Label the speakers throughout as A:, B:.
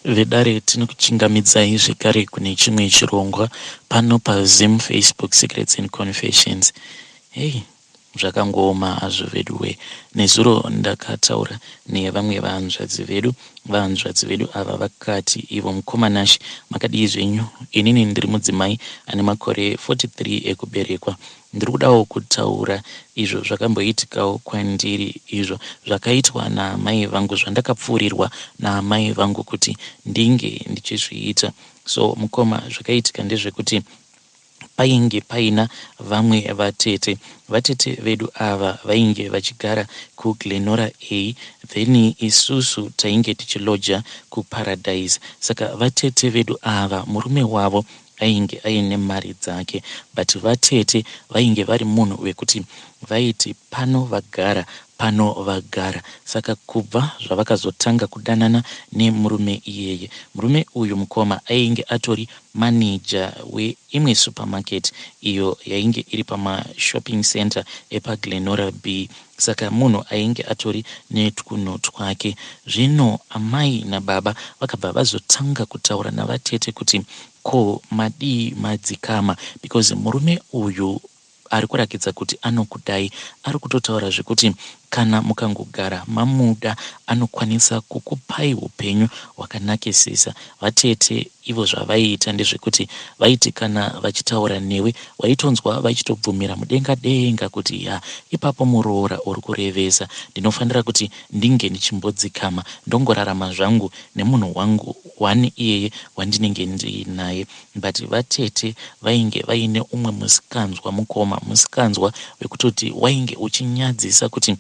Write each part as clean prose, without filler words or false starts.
A: Vedare tinokuchingamidzai zvekare kune chimwe chirongwa pano paZim Facebook Secrets and Confessions. Hey, zvakangooma hazvo veduwe. Nezuro ndakataura nevamwe vahanzvadzi vedu. Vahanzvadzi vedu ava vakati ivo mukoma Nash makadii zvenyu? Inini ndiri mudzimai ane makore 43 ekuberekwa. Ndiri kudawo kutaura izvo zvakamboitikawo kwandiri izvo zvakaitwa naamai vangu zvandakapfuurirwa naamai vangu kuti ndinge ndichizviita. So mukoma zvakaitika ndezvekuti painge paina vamwe vatete. Vatete vedu ava vainge vachigara kuGlenora A then isusu tainge tichiloja kuParadise. Saka vatete vedu ava murume wavo ainge aine mari dzake but vatete vainge vari munhu wekuti vaiti pano vagara pano vagara saka kubva zvavakazotanga kudanana nemurume iyeye murume uyu mukoma ainge atori manager weimwe supermarket iyo yainge iri pamashopping center epaGlenora B saka munhu ainge atori netwunhu twake zvino amai nababa vakabva vazotanga kutaura navatete kuti Ko madii madzikama because murume uyu arikurakidza kuti anokudai arikutotaura zvekuti kana mukangogara mamuda anokwanisa kukupai hupenyu hwakanakisisa. Vatete ivo zvavaiita ndezvekuti vaiti kana vachitaura newe waitonzwa vachitobvumira mudenga denga kuti yaa ipapo muroora urikurevesa ndinofanira kuti ndinge ndichimbodzikama ndongorarama zvangu nemunhu wangu one iyeye wandinenge ndiinaye but vatete vainge vaine umwe musikanzwa mukoma musikanzwa wekutoti wainge uchinyadzisa kuti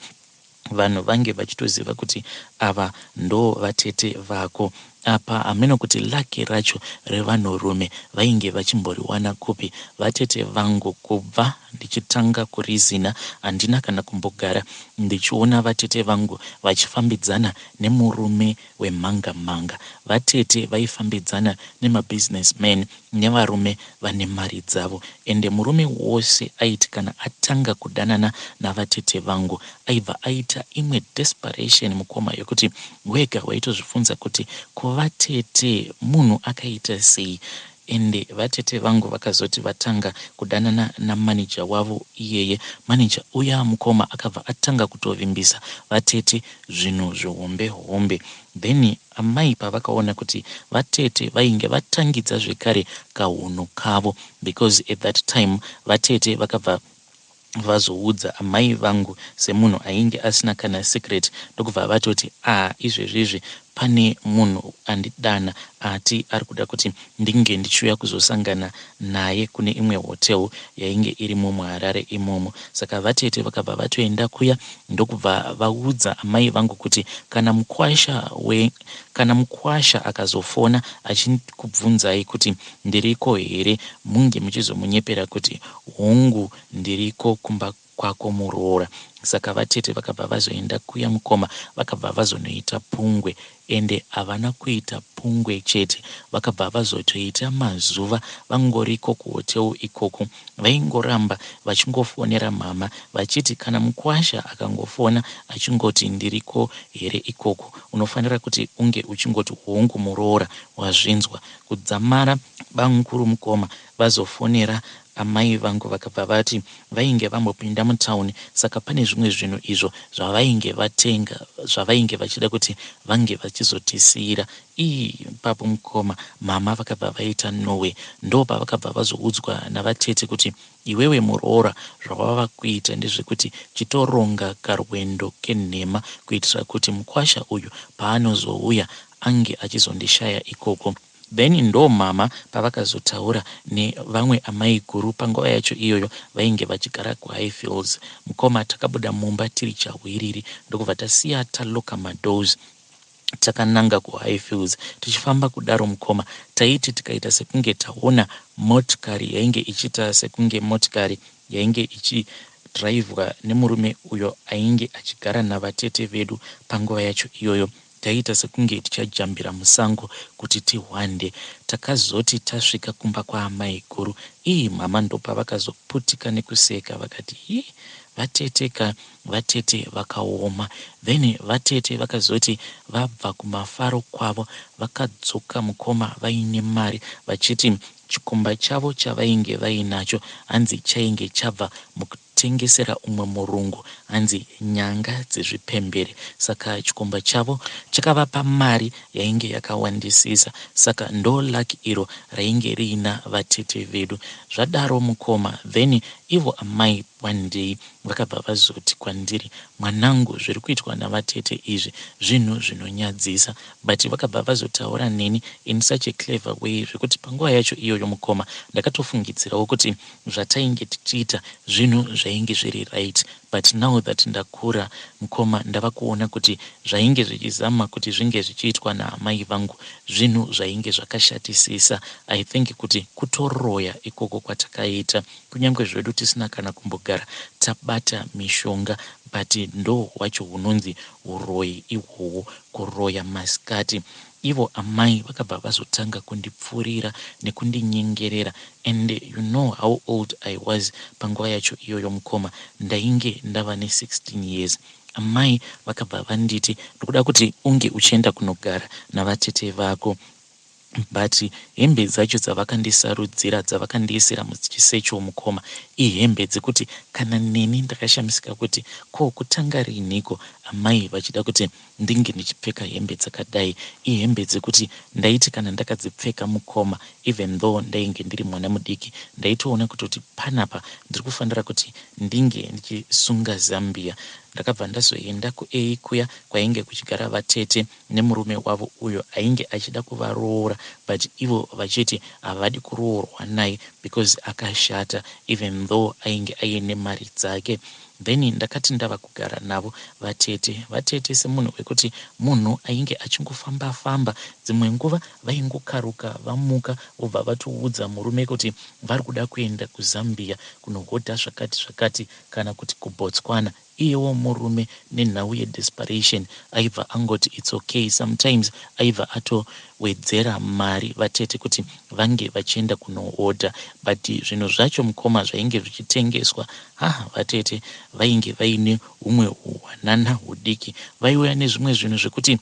A: vanhu vange vachitoziva kuti ava ndo vatete vako apa hameno kuti lucky racho revanhurume vainge vachimboriwana kupi vatete vangu kubva ndichitanga kurizina handina kana kumbogara ndichiona vatete vangu vachifambidzana nemurume wemhanga mhanga. Vatete vaifambidzana nemabusiness man nevarume vane mari dzavo. Ende murume wose aiti kana atanga kudanana navatete vangu aibva aita imwe desperation mukoma yekuti wega waitozvibvunza kuti ko vatete munhu akaita sei? Ende vatete vangu vakazoti vatanga kudanana namanager wavo iyeye, manager uya mukoma akabva atanga kutovimbisa vatete zvinhu zvihombe hombe. Then amai pavakaona kuti vatete vainge vatangidza zvekare kahunhu kavo because at that time vatete vakabva vazoudza amai vangu semunhu ainge asina kana secret ndokubva vatoti aah izvezvizvi pane munhu andidana ati ari kuda kuti ndinge ndichiuya kuzosangana naye kune imwe hotel yainge irimo muHarare imomo. Saka vatete vakabva vatoenda kuya ndokubva vaudza amai vangu kuti kana mukwasha we kana mukwasha akazofona achikubvunzai kuti ndiriko here munge muchizomunyepera kuti hongu Ndiriko kumba kwako muroora. Saka vatete vakabva vazoenda kuya mukoma vakabva vazonoita pungwe ende havana kuita pungwe chete vakabva vazotoita mazuva vangoriko kuhotel ikoko. Vaingoramba vachingofonera mhamha vachiti kana mukwasha akangofona achingoti ndiriko here ikoko unofanira kuti unge uchingoti hongu muroora wazvinzwa. Kudzamara bamukuru mukoma vazofonera Amai vangu vakabva vati vainge vambopinda mutown saka pane zvimwe zvinhu izvo zvavainge vatenga zvavainge vachida kuti vange vachizotisiira. Ii ipapo mukoma mama vakabva vaita nowe. Ndopavakabva vazoudzwa navatete kuti iwewe muroora zvawava kuita ndezvekuti chitoronga karwendo kenhema kuitira kuti mukwasha uyu paanozouya ange achizondishaya ikoko. Then ndo mama pavakazotaura nevamwe amaiguru panguva yacho iyoyo vainge vachigara kuHighfields. Mukoma takabuda mumba tiri chahwiriri ndokubva tasiya talocker madoors takananga kuHighfields. Tichifamba kudaro mukoma taiti tikaita sekunge taona motikari yainge ichiita sekunge motikari yainge ichidrivewa nemurume uyo ainge achigara navatete vedu panguva yacho iyoyo. Taiita sekunge tichajambira musango kuti tihwande. Takazoti tasvika kumba kwaamaiguru ii mama ndopavakazoputika nekuseka vakati hii Vatete ka vatete vakaoma. Then vatete vakazoti vabva kumafaro kwavo vakadzoka mukoma vaine mari vachiti chikomba chavo chavainge vainacho hanzi chainge chabva mukutengesera umwe murungu hanzi nyanga dzezvipembere saka chikomba chavo chakavapa mari yainge yakawandisisa saka ndo luck iro rainge riina vatete vedu. Zvadaro mukoma then ivo amai one day vakabva vazoti kwandiri mwanangu zviri kuitwa navatete izvi zvinhu zvinonyadzisa but vakabva vazotaura neni in such a clever way zvekuti panguva yacho iyoyo mukoma ndakatofungidzirawo kuti zvatainge tichiita zvinhu zvainge zviri right but now that ndakura mukoma ndava kuona kuti zvainge zvichizama kuti zvinge zvichiitwa naamai vangu zvinhu zvainge zvakashatisisa. I think kuti kutoroya ikoko kwatakaita kunyange zvedu tisina kana kumbogara tabata mishonga but ndo hwacho hunonzi uroyi ihwohwo kuroya masikati. Ivo amai vakabva vazotanga kundipfurira nekundinyengerera and you know how old I was panguva yacho iyoyo mukoma ndainge ndava ne16 years. Amai vakabva vanditi ndikuda kuti unge uchienda kunogara navatete vako but hembe dzacho dzavakandisarudzira dzavakandiisira muchisecho mukoma ihembe dzekuti kana neni ndakashamisika kuti ko kutanga riiniko amai vachida kuti ndinge ndichipfeka hembe dzakadai. Ihembe dzekuti ndaiti kana ndakadzipfeka mukoma even though ndainge ndiri mwana mudiki ndaitoona kutoti panapa ndiri kufanira kuti ndinge ndichisunga zambia. Ndakabva ndazoenda kuA kuya kwainge kuchigara vatete nemurume wavo uyo ainge achida kuvaroora but ivo vachiti havadi kuroorwa naye because akashata even though ainge aine mari dzake. Then ndakati ndava kugara navo vatete, vatete semunhu wekuti munhu ainge achingofamba famba dzimwe nguva vaingokaruka vamuka vobva vatoudza murume kuti vari kuda kuenda kuZambia kunohodha zvakati zvakati kana kuti kuBotswana. Iyewo murume nenhau yedesperation aibva angoti it's okay. Sometimes aibva atowedzera mari vatete kuti vange vachienda kunohodha but zvinhu zvacho mukoma zvainge zvichitengeswa ha vatete vainge vaine humwe hwanana hudiki vaiuya nezvimwe zvinhu zvekuti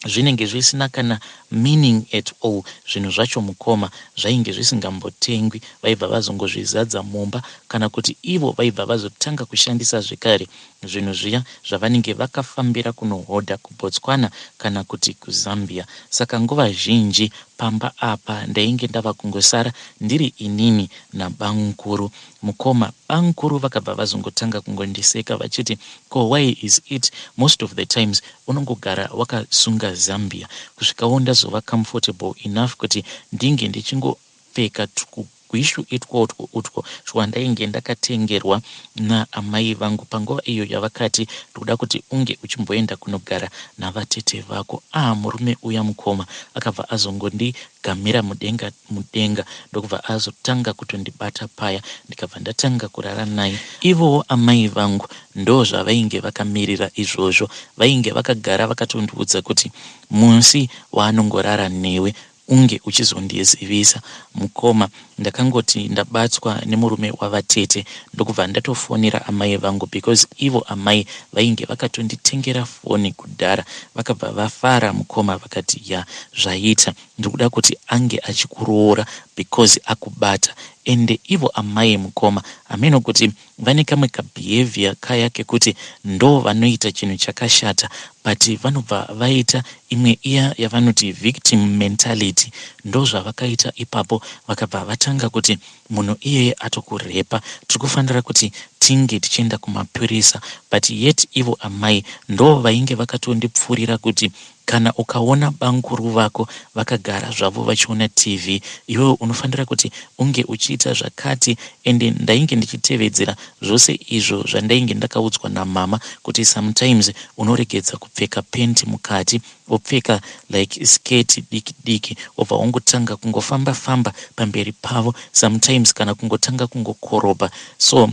A: zvinenge zvisina kana meaning at all. Zvinhu zvacho mukoma zvainge zvisingambotengwi vaibva vazongozvizadza mumba kana kuti ivo vaibva vazotanga kushandisa zvekare zvinhu zviya zvavanenge vakafambira kunohodha kuBotswana kana kuti kuZambia. Saka nguva zhinji pamba apa ndainge ndava kungosara ndiri inini nabamukuru. Mukoma bamukuru vakabva vazongotanga kungondiseka vachiti ko why is it most of the times unongogara wakasunga zambia kusvikawo ndazova comfortable enough kuti ndinge ndichingopfeka tukugwishu itwotwo utwo twandainge ndakatengerwa naamai vangu panguva iyo yavakati ndikuda kuti unge uchimboenda kunogara navatete vako. Ah murume uya mukoma akabva azongondigamira mudenga mudenga ndokubva azotanga kutondibata paya ndikabva ndatanga kurara naye. Ivowo amai vangu ndo zvavainge vakamirira izvozvo vainge vakagara vakatondiudza kuti musi waanongorara newe unge uchizondizivisa. Mukoma ndakangoti ndabatwa nemurume wavatete ndokubva ndatofonera amai vangu because ivo amai vainge vakatonditengera foni kudhara. Vakabva vafara mukoma vakati ya zvaita ndikuda kuti ange achikuroora because akubata. Ende ivo amai mukoma hameno kuti vane kamwe kabehaviour kaya kekuti ndo vanoita chinhu chakashata but vanobva vaita imwe iya yavanoti victim mentality. Ndo zvavakaita ipapo vakabva vatanga kuti munhu iyeye atokurepa tiri kufanira kuti tinge tichienda kumapurisa but yet ivo amai ndo vainge vakatondipfurira kuti kana ukaona bamukuru vako vakagara zvavo vachiona TV iwewe unofanira kuti unge uchiita zvakati. Ende ndainge ndichitevedzera zvose izvo zvandainge ndakaudzwa namama kuti sometimes unoregedza kupfeka penti mukati wopfeka like sketi diki diki wobva wangotanga kungofamba famba pamberi pavo sometimes kana kungotanga kungokorobha so.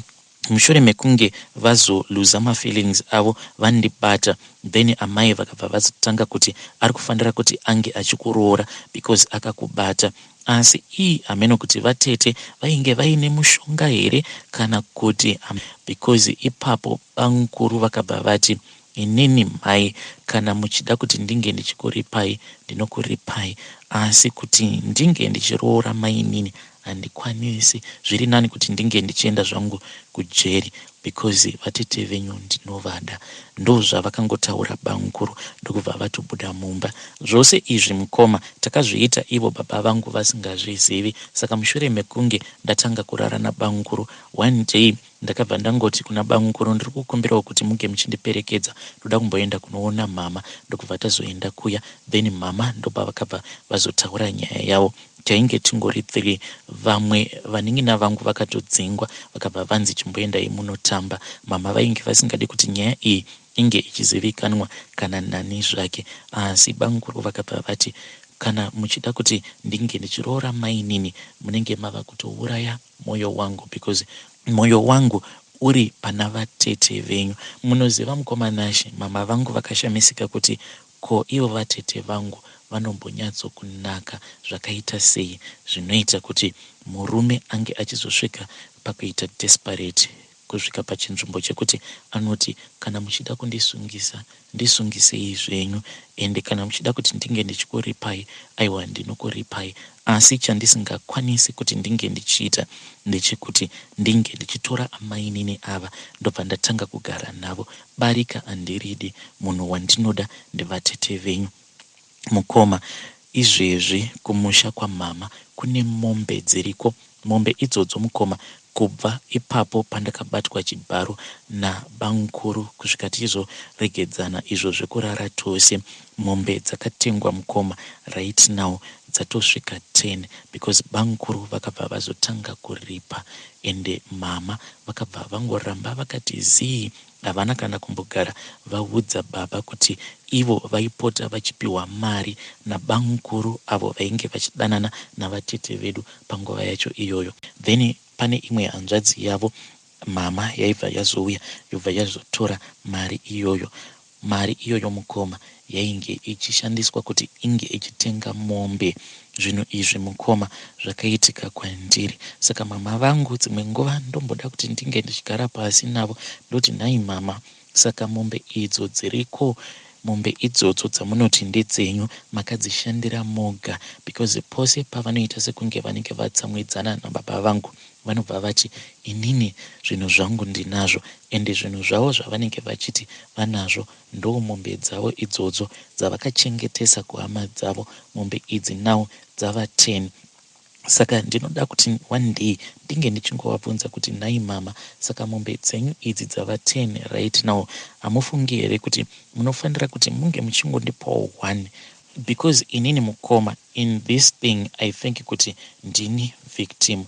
A: Mushure mekunge vazoluza mafeelings avo vandibata, then amai vakabva vazotanga kuti ari kufanira kuti ange achikuroora because akakubata. Asi ii hameno kuti vatete vainge vaine mushonga here kana kuti, because ipapo bamukuru vakabva vati, "Inini mhai, kana muchida kuti ndinge ndichikuripai, ndinokuripai, asi kuti ndinge ndichiroora mainini handikwanisi. Zviri nani kuti ndinge ndichienda zvangu kujeri because vatete venyu ndinovada." Ndozvavakangotaura bamukuru, ndokubva vatobuda mumba. Zvose izvi, mukoma, takazviita ivo baba vangu vasingazvizivi. Saka mushure mekunge ndatanga kurara nabamukuru, one day ndakabva ndangoti kuna bamukuru, "Ndiri kukumbirawo kuti muge muchindiperekedza, ndoda kumboenda kunoona mama." Ndokubva tazoenda kuya, then mama ndobva vakabva vazotaura nyaya yavo. Tainge tingori three, vamwe vanin'ina vangu vakatodzingwa, vakabva vanzi, "Chimboendai munotamba." Mama vainge vasingadi kuti nyaya iyi inge ichizivikanwa kana nani zvake. Asi bamukuru vakabva vati, "Kana muchida kuti ndinge ndichiroora mainini, munenge mava kutouraya mwoyo wangu because mwoyo wangu uri pana vatete venyu." Munoziva, mukoma Nashe, mama vangu vakashamisika kuti ko ivo vatete vangu vanombonyatsokunaka zvakaita sei, zvinoita kuti murume ange achizosvika pakuita desperate kusvika pachinzvimbo chekuti anoti, "Kana muchida kundisungisa, ndisungisei zvenyu, ende kana muchida kuti ndinge ndichikuripai, aiwa, ndinokuripai, asi chandisingakwanisi kuti ndinge ndichiita ndechekuti ndinge ndichitora amainini ava ndobva ndatanga kugara navo. Barika handiridi, munhu wandinoda ndevatete venyu." Mukoma, izvezvi kumusha kwamama kune mombe dziriko. Mombe idzodzo, mukoma, kubva ipapo pandakabatwa chibharo nabamukuru kusvika tichizoregedzana izvo zvekurara tose, mombe dzakatengwa, mukoma, right now dzatosvika 10 because bamukuru vakabva vazotanga kuripa, ende mama vakabva vangoramba vakati zii. Havana kana kumbogara vaudza baba kuti ivo vaipota vachipiwa mari nabamukuru avo vainge vachidanana navatete vedu panguva yacho iyoyo. Then pane imwe hanzvadzi yavo mama yaibva yazouya, yobva yazotora mari iyoyo. Mari iyoyo, mukoma, yainge ichishandiswa kuti inge ichitenga mombe. Zvinhu izvi, mukoma, zvakaitika kwandiri. Saka mama vangu dzimwe nguva ndomboda kuti ndinge ndichigara pasi navo, ndoti, "Nhai mama, saka mombe idzo dziriko, mombe idzodzo dzamunoti ndedzenyu, makadzishandira moga?" Because pose pavanoita sekunge vanenge vatsamwidzana nababa vangu, vanobva vati, "Inini zvinhu zvangu ndinazvo." Ende zvinhu zvavo zvavanenge vachiti vanazvo ndo mombe dzavo idzodzo dzavakachengetesa kuhama dzavo. Mombe idzi now dzava 10. Saka ndinoda kuti one day ndinge ndichingovabvunza kuti, "Nhai mama, saka mombe dzenyu idzi dzava 10 right now, hamufungi here kuti munofanira kuti munge muchingondipawo one?" Because inini, mukoma, in this thing I think kuti ndini victim.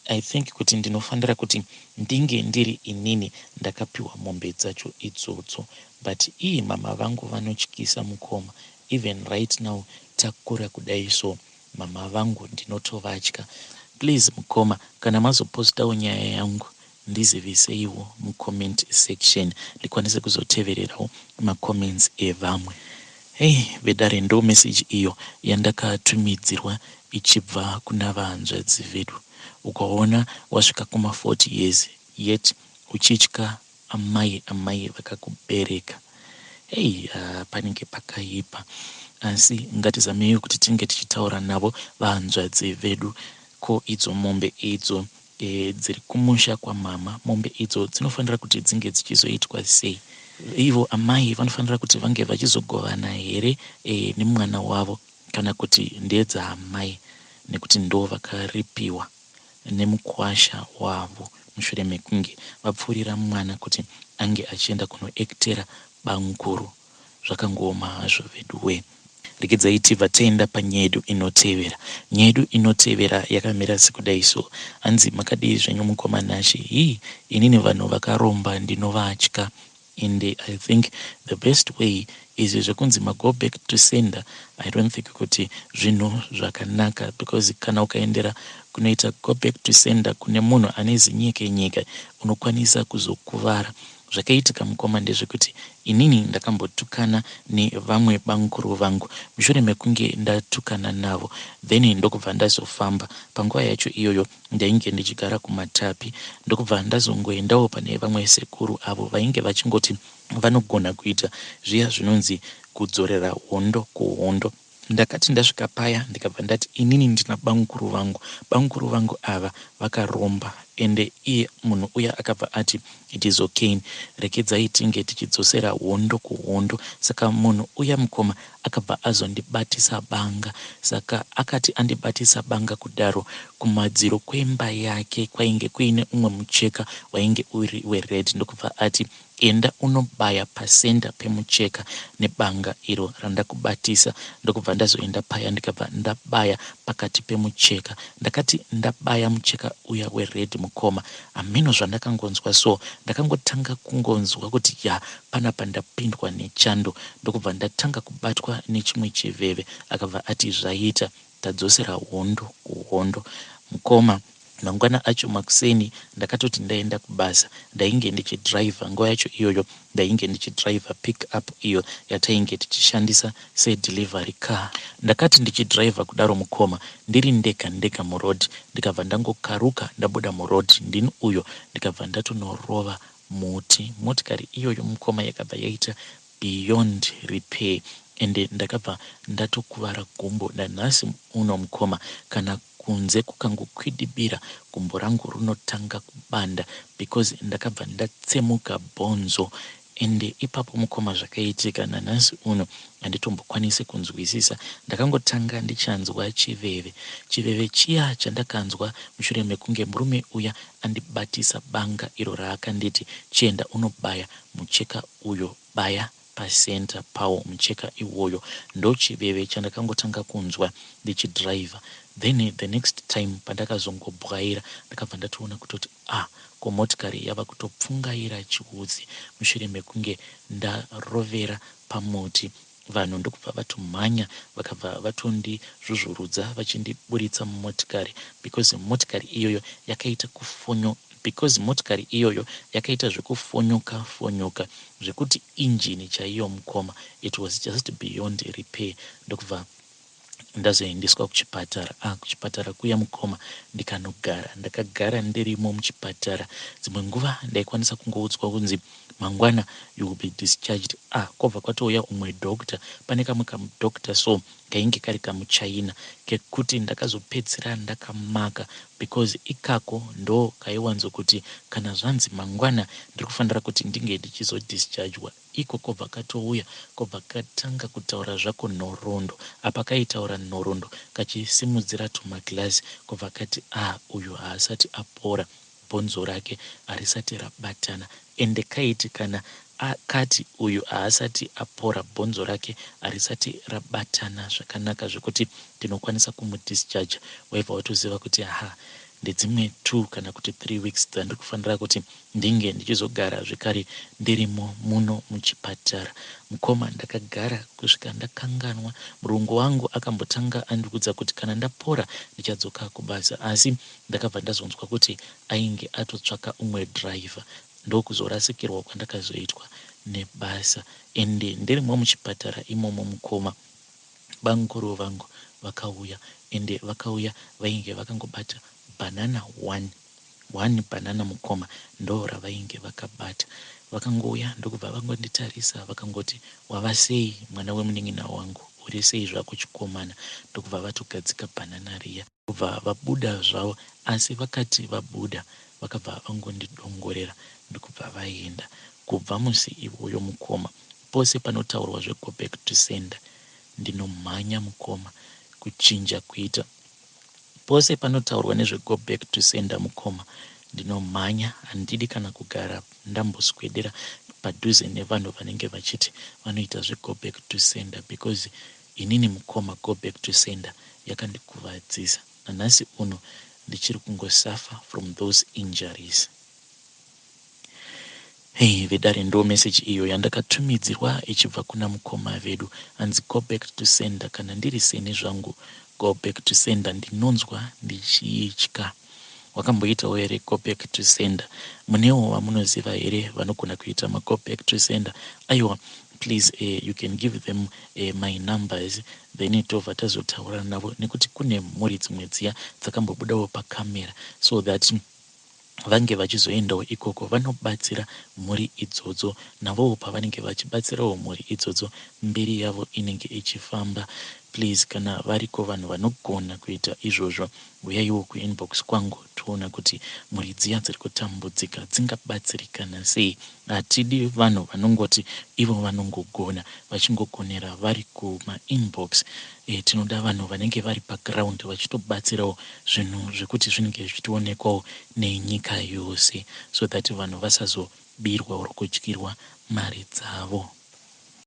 A: I think kuti ndinofanira kuti ndinge ndiri inini ndakapiwa mombe dzacho idzodzo, but ii mama vangu vanotyisa, mukoma. Even right now, takura kudai so, mama vangu ndinotovatya. Please, mukoma, kana mazopostawo nyaya yangu, ndiziviseiwo mucomment section, ndikwanise kuzotevererawo macomments evamwe. Hei vedare, ndo meseji iyo yandakatumidzirwa ichibva kuna vahanzvadzi vedu. Ukaona wasvika kuma40 years yet uchitya amai vakakubereka, hei, panenge pakaipa. Asi ngatizamei kuti tinge tichitaura navo vahanzvadzi vedu. Ko idzo mombe idzo dziri kumusha kwamama, mombe idzo dzinofanira kuti dzinge dzichizoitwa sei? Ivo amai vanofanira kuti vange vachizogovana here nemwana wavo, kana kuti ndedzaamai nekuti ndo vakaripiwa nemukwasha wavo mushure mekunge vapfuurira mwana kuti ange achienda kunoactera bamukuru? Zvakangooma hazvo veduwe. Regedzai tibva taenda panyaya yedu inotevera. Nyaya yedu inotevera yakamira sekudai so. Hanzi, "Makadii zvenyu, mukoma Nashe? Hii, inini vanhu vakaromba ndinovatya, and I think the best way Izvi zvekunzi mago back to sender, I don't think kuti zvinhu zvakanaka, because kana ukaendera kunoita go back to sender kune munhu ane zinyeke nyika, unokwanisa kuzokuvara. Zvakaitika, mukoma, ndezvekuti inini ndakambotukana nevamwe bamukuru vangu. Mushure mekunge ndatukana navo, then ndokubva ndazofamba. Panguva yacho iyoyo ndainge ndichigara kuMatapi, ndokubva ndazongoendawo pane vamwe sekuru avo vainge vachingoti vanogona kuita zviya zvinonzi kudzorera hondo kuhondo. Ndakati ndasvika paya, ndikabva ndati inini ndina bamukuru vangu, bamukuru vangu ava vakaromba. Ende iye munhu uya akabva ati, "It is okay, rekedzai tinge tichidzosera hondo kuhondo." Saka munhu uya, mukoma, akabva azondibatisa banga. Saka akati andibatisa banga kudaro, kumadziro kwemba yake kwainge kuine umwe mucheka wainge uri wered, ndokubva ati, "Enda unobaya pacenter pemucheka nebanga iro randakubatisa." Ndokubva ndazoenda paya, ndikabva ndabaya pakati pemucheka. Ndakati ndabaya mucheka uya wered, mukoma, hameno zvandakangonzwa. So ndakangotanga kungonzwa kuti ya, panapa ndapindwa nechando. Ndokubva ndatanga kubatwa nechimwe chiveve. Akabva ati, "Zvaita, tadzosera hondo kuhondo." Mukoma, mangwana acho makuseni ndakatoti ndaenda kubasa. Ndainge ndichidhiraivha nguva yacho iyoyo, ndainge ndichidhiraivha pick up iyo yatainge tichishandisa sedelivery car. Ndakati ndichidhiraivha kudaro, mukoma, ndiri ndega ndega muroad, ndikabva ndangokaruka, ndabuda muroad, ndini uyo, ndikabva ndatonorova muti. Motikari iyoyo, mukoma, yakabva yaita beyond repair, ende ndakabva ndatokuvara gumbo. Nanhasi uno, mukoma, kana kunze kukangokwidibira, gumbo rangu rinotanga kubanda, because ndakabva ndatsemuka bhonzo. Ende ipapo, mukoma, zvakaitika nanhasi uno handitombokwanisi kunzwisisa. Ndakangotanga ndichanzwa chiveve, chiveve chiya chandakanzwa mushure mekunge murume uya andibatisa banga iro raakanditi, "Chienda unobaya mucheka uyo, baya pacenter pawo mucheka iwoyo." Ndochiveve chandakangotanga kunzwa ndichidhiraivha. Then the next time pandakazongobwaira, ndakabva ndatoona kutoti, ah, ko motikari yava kutopfungaira chiutsi mushure mekunge ndarovera pamuti. Vanhu ndokubva vatomhanya, vakabva vatondizvuzvurudza vachindiburitsa mumotikari, because motikari iyoyo yakaita zvekufonyoka fonyoka, zvekuti injini chaiyo, mukoma, it was just beyond repair. Ndokubva ndazoendeswa kuchipatara. Ah, kuchipatara kuya, mukoma, ndikanogara, ndakagara ndirimo muchipatara. Dzimwe nguva ndaikwanisa kungoudzwa kunzi, "Mangwana you will be discharged." Ah, kwobva kwatouya umwe doctor. Pane kamwe kamudoctor so kainge kari kamuchina kekuti ndakazopedzisira ndakamaka, because ikako ndo kaiwanzokuti kana zvanzi mangwana ndiri kufanira kuti ndinge ndichizodischargwa, iko kobva katouya, kobva katanga kutaura zvako nhoroondo. Apa kaitaura nhoroondo kachisimudzira tumagirazi, kobva kati, "Ah, uyu haasati apora, bhonzo rake harisati rabatana." Ende kaiti kana akati, "Uyu haasati apora, bhonzo rake harisati rabatana zvakanaka zvekuti ndinokwanisa kumudischarge," waibva watoziva kuti, ha, ndedzimwe 2 kana kuti 3 weeks dzandiri kufanira kuti ndinge ndichizogara zvekare ndirimo muno muchipatara. Mukoma, ndakagara kusvika ndakanganwa. Murungu wangu akambotanga andiudza kuti kana ndapora ndichadzoka kubasa, asi ndakabva ndazonzwa kuti ainge atotsvaka umwe dhiraivha. Ndokuzorasikirwa kwandakazoitwa nebasa. Ende ndirimo muchipatara imomo, mukoma, bamukuru vangu vakauya. Ende vakauya vainge vakangobata banana one one banana, mukoma, ndo ravainge vakabata. Vakangouya, ndokubva vangonditarisa, vakangoti, "Wava sei, mwana wemunin'ina wangu? Uri sei zvako, chikomana?" Ndokubva vatogadzika bhanana riya, kubva vabuda zvavo. Asi vakati vabuda, vakabva vangondidongorera, ndokubva vaenda. Kubva musi iwoyo, mukoma, pose panotaurwa zvego back to sender, ndinomhanya, mukoma, kuchinja kuita. Pose panotaurwa nezvego back to sender, mukoma, ndinomhanya. Handidi kana kugara ndamboswedera padhuze nevanhu vanenge vachiti vanoita zvego back to sender, because inini, mukoma, go back to sender yakandikuvadzisa. Nanhasi uno ndichiri kungosuffer from those injuries. Hey vedare ndo message iyo yandakatumidzirwa ichibva kuna mukoma vedu hanzi go back to sender kana ndiri seni zvangu go back to sender ndinonzwa ndichitya. Wakamboitawo here go back to sender? Munewo vamunoziva here vanogona kuita ma go back to sender? Aiwa please you can give them my numbers then tobva tazotaura navo nekuti kune mhuri dzimwe dziya dzakambobudawo pacamera so that vange vachizoendawo ikoko vanobatsira mhuri idzodzo navowo pavanenge vachibatsirawo mhuri idzodzo mbiri yavo inenge ichifamba please kana variko vanhu vanogona kuita izvozvo huyaiwo kuinbox kwangu toona kuti mhuri dziya dziri kutambudzika dzingabatsirikana sei hatidi vanhu vanongoti ivo vanongogona vachingogonera vari kumainbox e, tinoda vanhu vanenge vari paground vachitobatsirawo zvinhu zvekuti zvinenge zvichionekwawo nenyika yose so that vanhu vasazobirwa or kudyirwa mari dzavo.